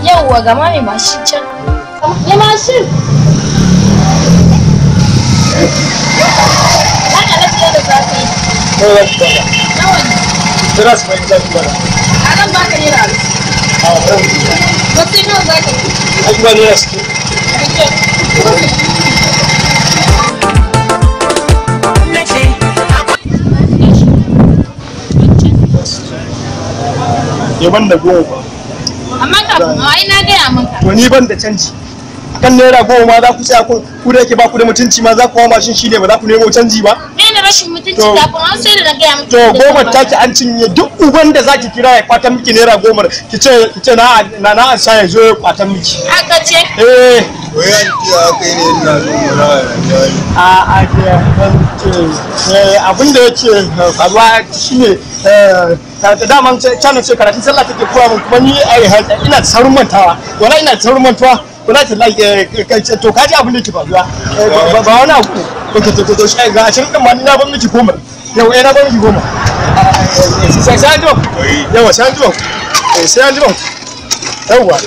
Yauwa ga ma mai mashin can. Mai mashin! Haka na fiye da za ka yi. Nawa za ki bada? Nawa ne? Kira su fahimta ki bada. A zan baka naira 50. A ran Wasu nawa za ka yi? Ai ba naira 60. Ya ban da 10 ba. Amma kafin ai na gaya maka. To ni ban da canji. Akan naira 10 ma za ku tsaya ku da yake ba ku da mutunci ma za ku hawa mashin shi ne ba za ku nemo canji ba. Me na rashin mutunci To- kafin an sai da na gaya maka. To 10 taki an cinye duk uban da zaki kira ya kwatan miki naira 10 ki ce na na na an sa ya zo ya kwatan miki. Aka ce Eh. Wai an ce aka yi ne ina son wani ya yi. A a abin da yake faruwa shine daman canan ce karatun sallah take koya min kuma ni ina da saurin mantawa, wala ina da saurin mantuwa, wala ta to kaji abin da yake faruwa ba wani abu to shi ga 20 din ma ni na ban miki 10 yau, eh na ban miki 10, sai an jima, yawa sai an jima, sai an jima, yawa.